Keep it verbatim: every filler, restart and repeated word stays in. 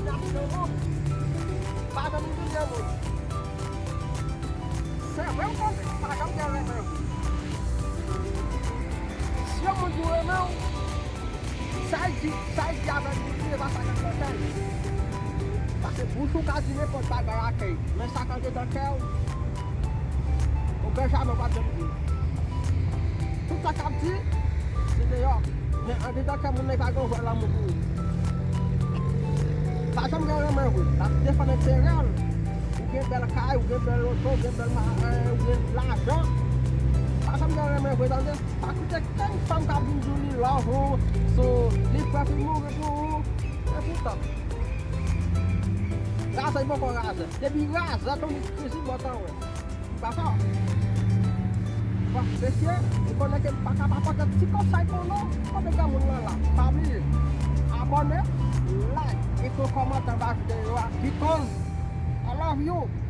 Pa janm di yon moun. Se vre ou konnen, pa janm gen renmen vre. Si yon moun di renmen w, sa l di, sa l di avèk bouch li, e pa sa k andedan kè l. Paske bouch ou ka di nenpòt bagay ak kè l, men sa k andedan kè w, ou Benjamen pa janm di. Tout sa k ap di, se deyò. Men andedan kè moun nan, li pa gen yon vre lanmou pou ou. Pa janm gen renmen vre. L ap defann enterè l. Ou gen bèl kay, ou gen bèl oto, ou gen bèl ma-, eh, ou gen lajan. Pa janm gen renmen vre, tande. Pa koute kenn fanm k ap vin di w li love ou, so, li prè pou l mouri pou ou. E poutan, razè poko razè. Depi razè tonbe sou kizin, bò tan wè. Papa, bon, mesye, ou konnen ke m pa ka pa pote ti konsèy pou nou. Kote granmoun lan la? Pa bliye abòne, like, ekri yon kòmantè anba videyo a. Because I love you.